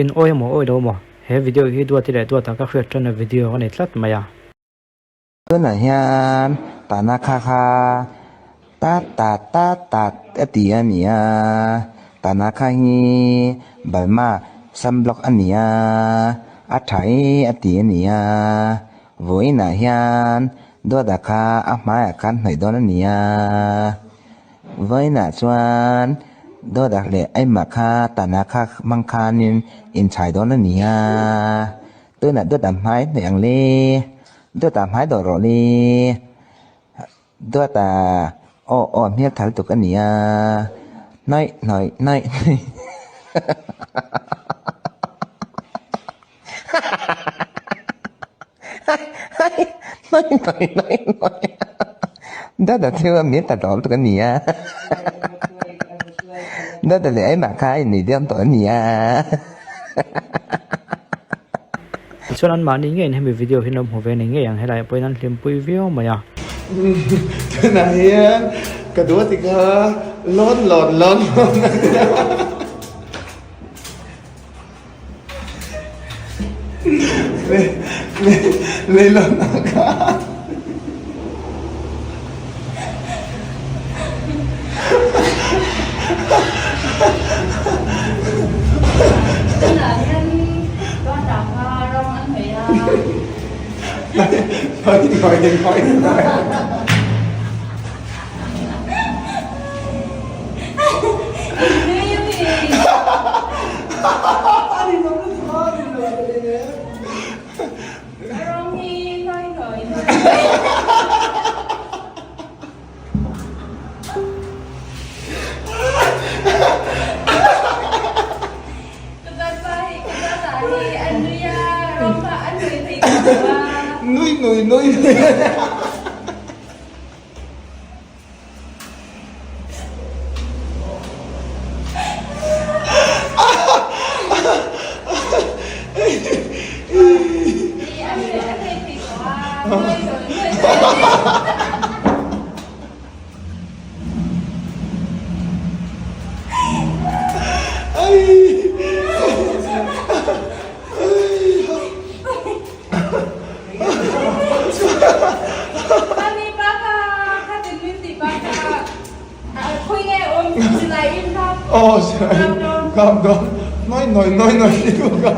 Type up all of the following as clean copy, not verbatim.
In awi emaw awi lo emaw, he video hi Duati leh Duata ka hriat tanna video a ni tlat mai a. Tunah hian tahna kha kha tat tat tat tat a ti a ni a, tahna kha hi Balma sunblock a ni a, a tha e a ti a ni a, vawiinah hian Duata kha a hmaiah khan hnawih dawn a ni a, vawiinah chuan Duata leh Aima kha tahna kha hmang khanin inchhai dawn a ni a. Tunah dawt a hmai hnaih ang le, dawt a hmai dawh rawh le, dawt a aw aw hmel thal tuk a nia, hnaih hnaih hnaih hnaih hnaih hnaih hnaih hnaih dawt a chu a hmel tha tawh lutuk a nia, dawt a leh aimah kha a inneih diam tawh a nia. Tichuan anmahni ngeiin hemi video hi an lo hmu ve ni ngei ang helaiah pawhin an hlimpui viau mai a. Tunah hian ka duati kha lawn lawn lawn lawn a nia. Leilawn ah khan. Nui nui nui nui. Aw kap dawn nawi nawi nawi nawi tih pawh kha.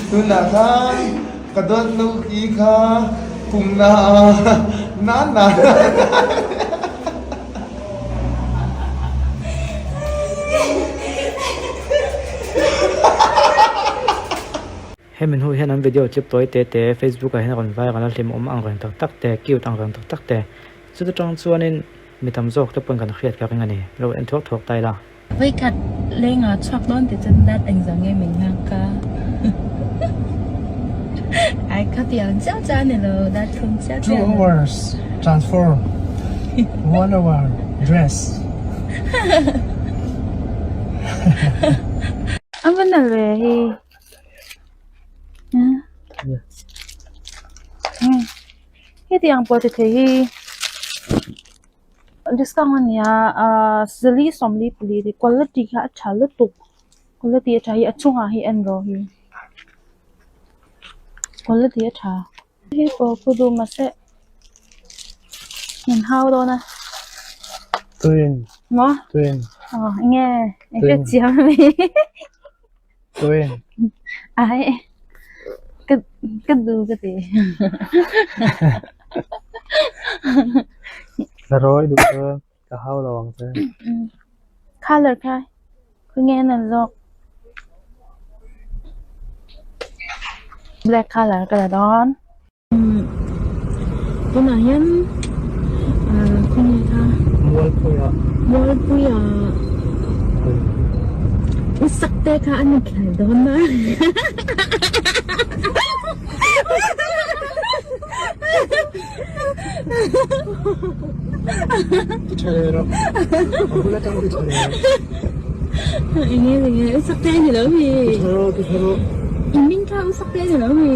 Tunah khan ka dawt nu khi kha pumna na na na. Hemi hnu hian an video clip tawi te te Facebook ah hian a rawn viral a, hlimawm ang reng tak tak te, cute ang reng tak tak te. Chuta tang chuanin mi tam zawk te pawn kan hriat ka ring a ni. Lo en thuak thuak ta ila. Vawikhat lenga chhuak dawn ti chuan dat engzah nge min nghak a Ai khatiang chiah chiah a ni lo dat thum chiah chiah a ni lo. Two hours transform, one hour dress. A va nalh ve hi. Heti ang pawh ti thei hi discount a nia ahh zali sawmli pali te quality kha a tha lutuk quality a tha hi a chungah hi en rawh hi quality a tha hei pawh pu duh mahse min hau dawn a maw aw enge eng hriat chiang a mi. Ai ka ka duh ka ti. Colour kha khawnge a nalh zawk black colour ka la dawn. Tunah hian ah khawnge kha Mualpuia Mualpuia u sak te kha an inkhel dawn a. Ti tha leh rawh. A bul atang ti tha leh rawh. Enge enge u sak te ni lo mi. Ti tha rawh ti tha rawh. In ming kha u sak te ni lo mi.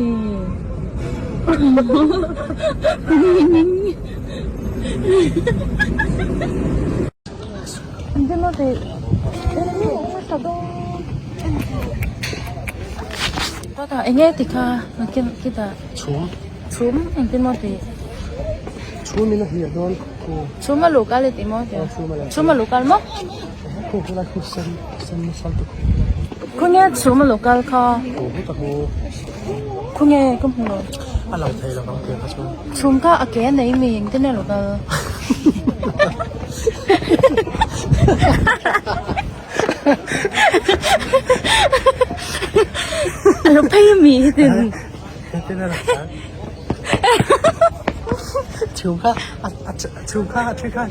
Enge ti kha khitah Chhum. Chhum engtin maw ti? Chhum in a hliah dawn khu. Chhum a luh kal i ti maw ti? Chhum a luh kal maw? Khu khu lai khu sen sen sal te khu. Khu nge chhum a luh kal kha? Khu khu ta khu. Khu nge ka hmu lo. A lang thei lo ang tiang kha chu. Chhum kha a ke a nei mi engtin nge a luh kal? A lo phei a mi hitin. Chhum kha chhum kha a kha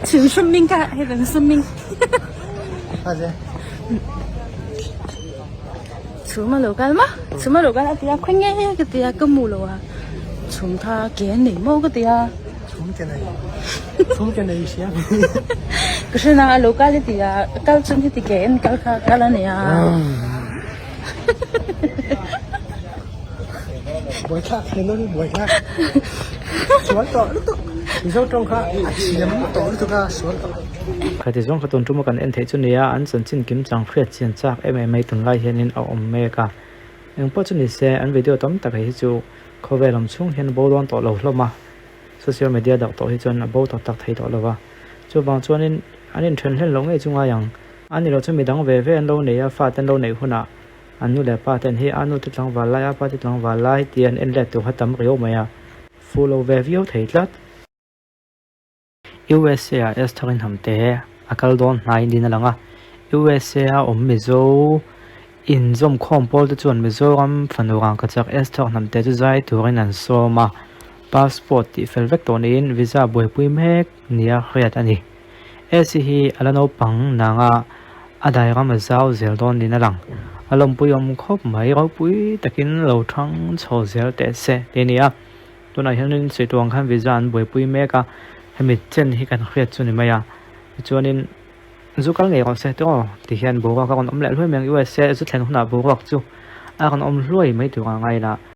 Chhum swimming kha hei kan swimming. Chhum a lo kal maw? Chhum a lo kal a ti a khawi nge ka ti a ka hmu lo a chhum kha ke a nei maw ka ti a. Chhum ke nei chhum ke nei sia. Ka hre nang a lo kal i ti a kal chhum hi ti ke en kal kha kal a nia. Buai thlak he no hi buai thlak sual tawh lutuk Mizo tawng kha a thiam tawh lutuk a sual tawh. Khati zawng kha tun tuma kan en theih chu nia an chanchin kim chang hriat chian chak em em mai tunlai hianin a awm mek a. Engpawh chu ni se an video tam tak hi chu khawvel awm chhung hian bo dawn tawh lo hlawm a. Social media dak tawh hi chuan a bo tak tak thei tawh lo va. Chuvang chuanin an inthen hlen loh ngei chu ngai ang. A ni lo chu midang ve ve an lo nei a, fate an lo neih hunah an nu leh pa ten hei a nu te tlangval lai, a pa te tlangval lai tih an en let tur kha tam riau mai a, fuh lo ve viau thei tlat. USA ah Esther in ham te a kal dawn hnai niin a lang a, USA a awm Mizo inzawmkhawm pawl te chuan Mizoram fanu rangkachak Esther hnamte chu zai turin an sawm a, passport tih fel vek tawh niin visa buaipui mek nia hriat a ni. Esi hi a la naupang nanga a dairam a zau zel dawn niin a lang. A lawmpui awm khawp mai, ropui takin lo thang chho zel teh se tih a ni a. Tunah hianin sawitu ang khan visa an buaipui mek a, hemi chen hi kan hriat chu ni mai a. Tichuanin zu kal ngei rawh se tih aw ti hian boruak a rawn awm leh hluai mai ang. USA zu thlen hunah boruak chu a rawn awm hluai mai tur a ngai la.